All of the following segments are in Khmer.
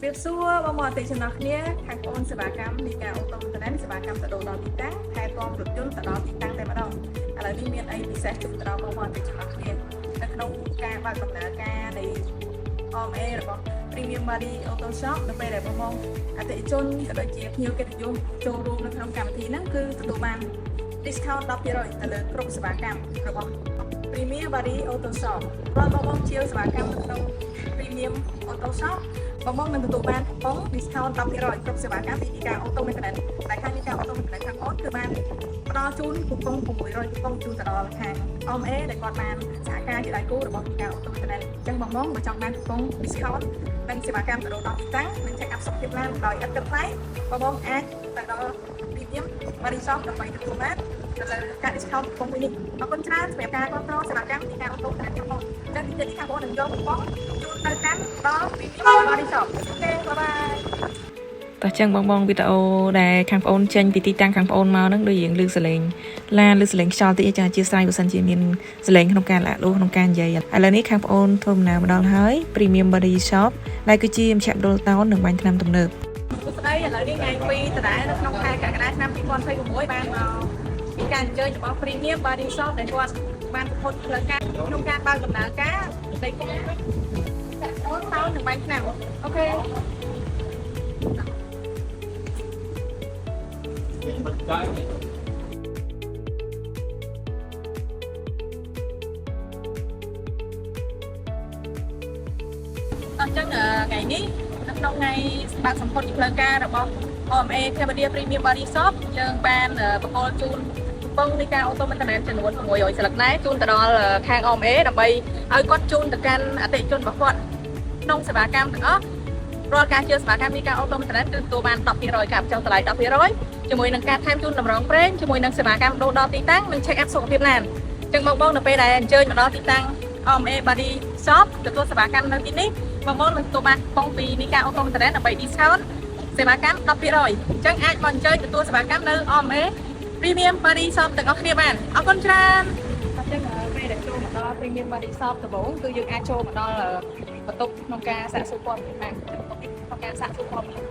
រាបសួរបងប្អូនអតិថិជនទាំងអស់គ្នាខាងបងសេវាកម្មនៃការ auto maintenance សេវាកម្មទៅដល់ទីតាំងថែទាំរថយន្តទៅដល់ទីតាំងតែម្ដងឥឡូវនេះមានអីពិសេសជូនទៅដល់បងប្អូនអតិថិជនទាំងអស់គ្នានៅក្នុងការបើកដំណើរការនៃ RMA របស់ Premium Body Auto Shop នៅពេលដែលបងប្អូនអតិថិជនក៏ដូចជាភ្ញៀវកិត្តិយសចូលរួមនៅក្នុងកម្មវិធីហ្នឹងគឺទទួលបាន discount 10%ទៅលើគ្រប់សេវាកម្មរបស់ Premium Body Auto Shop រាល់បងប្អូនជាវសេវាកម្មនៅក្នុង Premium Auto Shop បងប្អូននឹងទទួលបានកំប៉ុង discount 10%គ្រប់សេវាកម្មពីការ Auto Maintenance ដែលខាងការ Auto Maintenance ខាងអូនគឺបានផ្ដល់ជូនគូប៉ុង600គូប៉ុងជូនទៅដល់ខាង OMA ដែលគាត់បានសហការជាដៃគូរបស់ការ Auto Maintenance អញ្ចឹងបងបងបើចង់បានគូប៉ុង discount និងសេវាកម្មទៅដល់ទីតាំងនិង check up សុខភាពឡានដោយឥតគិតថ្លៃបងបងអាចទៅដល់ Premium Body Shop ដើម្បីទទួលបានទៅលើការ discount កំប៉ុងមួយនេះអរគុណច្រើនសម្រាប់ការគាំទ្រសេវាកម្មពីការ Auto Maintenance ខាងអូនអញ្ចឹងទីទៀតនេះខាងបងនឹងយកគូប៉ុងជូនទៅកាន់ដល់ Premium Body Shop. OK, bye bye. តោះចឹងបងបងវីដេអូដែលខាងប្អូនចេញពីទីតាំងខាងប្អូនមកហ្នឹងដូចរៀងលឺសលេងឡានលឺសលេងខ្យល់តិចចាអធិស្ឋានបើសិនជាមានសលេងក្នុងការលាក់លួសក្នុងការនិយាយឥឡូវនេះខាងប្អូនធ្វើដំណើរមកដល់ហើយ Premium Body Shop ដែលគឺជាមជ្ឈមណ្ឌលតោននិងបាញ់ថ្នាំទំនើប។ សួស្តីឥឡូវនេះថ្ងៃ2ដដែលនៅក្នុងខែកក្កដាឆ្នាំ2026បានមកពីការអញ្ជើញរបស់ Premium Body Shop ដែលគាត់បានប្រពុតផ្លូវការក្នុងការបើកដំណើរការនៃគុំអូនតោននិងបាញ់ឆ្នាំOK. អញ្ចឹងថ្ងៃនេះនៅក្នុងថ្ងៃបើកសម្ពុតជាផ្លូវការរបស់ OMA Cambodia Premium Body Shop យើងបានប្រគល់ជូនកំប៉ុងនៃការ auto maintenance ចំនួន600ស្លឹកដែរជូនទៅដល់ខាង OMA ដើម្បីឲ្យគាត់ជូនទៅកាន់អតិថិជនរបស់គាត់ក្នុងសេវាកម្មទាំងអស់រាល់ការជាសេវាកម្មនៃការ auto maintenance គឺទទួលបាន10%ការបញ្ចុះតម្លៃ10%ជាមួយនឹងការថែមជូនតម្រងប្រេងជាមួយនឹងសេវាកម្មដូរដល់ទីតាំងនិង check up សុខភាពឡានអញ្ចឹងបងបងនៅពេលដែលអញ្ជើញមកដល់ទីតាំង OMA Body Shop ទទួលសេវាកម្មនៅទីនេះបងប្អូននឹងទទួលបានកំប៉ុងពីនីការ auto maintenance ដើម្បី discount សេវាកម្ម10%អញ្ចឹងអាចមកអញ្ជើញទទួលសេវាកម្មនៅ OMA Premium Body Shop ទាំងអស់គ្នាបានអរគុណច្រើនអញ្ចឹងពេលដែលចូលមកដល់ Premium Body Shop ដំបូងគឺយើងអាចចូលមកដល់បន្ទប់ក្នុងការសាកសួរព័ត៌មានបានបន្ទប់នេះក្នុងការសាកសួរព័ត៌មាន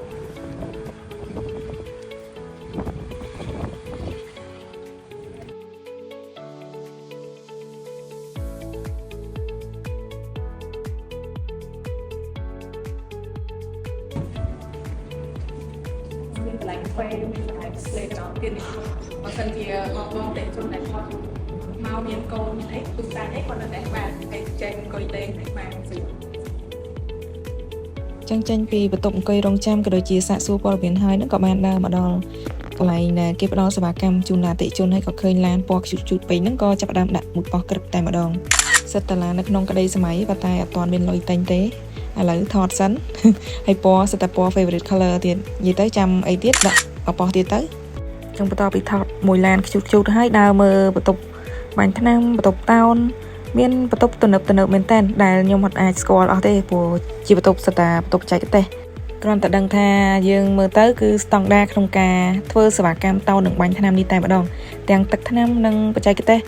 មានកន្លែងកាហ្វេមានកន្លែង display ទាំងអស់ទៀតនេះបើសិនជាបងបងតេជនដែលគាត់មកមានកូនមានអីទូតាអីគាត់នៅតែបានហើយចេញអង្គុយលេងហើយបានស្រួល ចឹងចេញពីបន្ទប់អង្គុយរងចាំក៏ដូចជាសាកសួរព័ត៌មានហើយហ្នឹងក៏បានដើរមកដល់កន្លែងដែលគេផ្ដល់សេវាកម្មជូនអតិថិជនហើយក៏ឃើញឡានពណ៌ខ្ជូតជូតពេញហ្នឹងក៏ចាប់ផ្ដើមដាក់មួយប៉ោះក្រឹបតែម្ដងសិតតឡាននៅក្នុងក្តីសម័យប៉ុន្តែអត់ទាន់មានលុយទិញទេឥឡូវថតសិន ហើយពណ៌សិតតែពណ៌ favorite color ទៀតនិយាយទៅចាំអីទៀតដាក់អប៉ោះទៀតទៅចង់បន្តពីថតមួយឡានខ្ជូតខ្ជូតហើយដើរមើលបន្ទប់បាញ់ថ្នាំបន្ទប់តោនមានបន្ទប់ទំនើបទំនើបមែនតើដែលខ្ញុំអត់អាចស្គាល់អស់ទេព្រោះជាបន្ទប់សិតតែបន្ទប់បច្ចេកទេសគ្រាន់តែដឹងថាយើងមើលទៅគឺស្តង់ដារក្នុងការធ្វើសេវាកម្មតោននិងបាញ់ថ្នាំនេះតែម្ដងទាំងទឹកថ្នាំនិងបច្ចេកទេស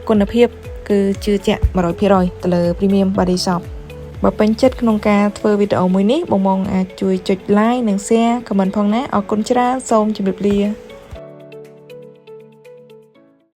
គុណភាពគឺជឿជាក់100%ទៅលើ Premium Body Shop បើពេញចិត្តក្នុងការធ្វើវីដេអូមួយនេះបងបងអាចជួយចុច like និង share comment ផងណាអរគុណច្រើនសូមជម្រាបលា។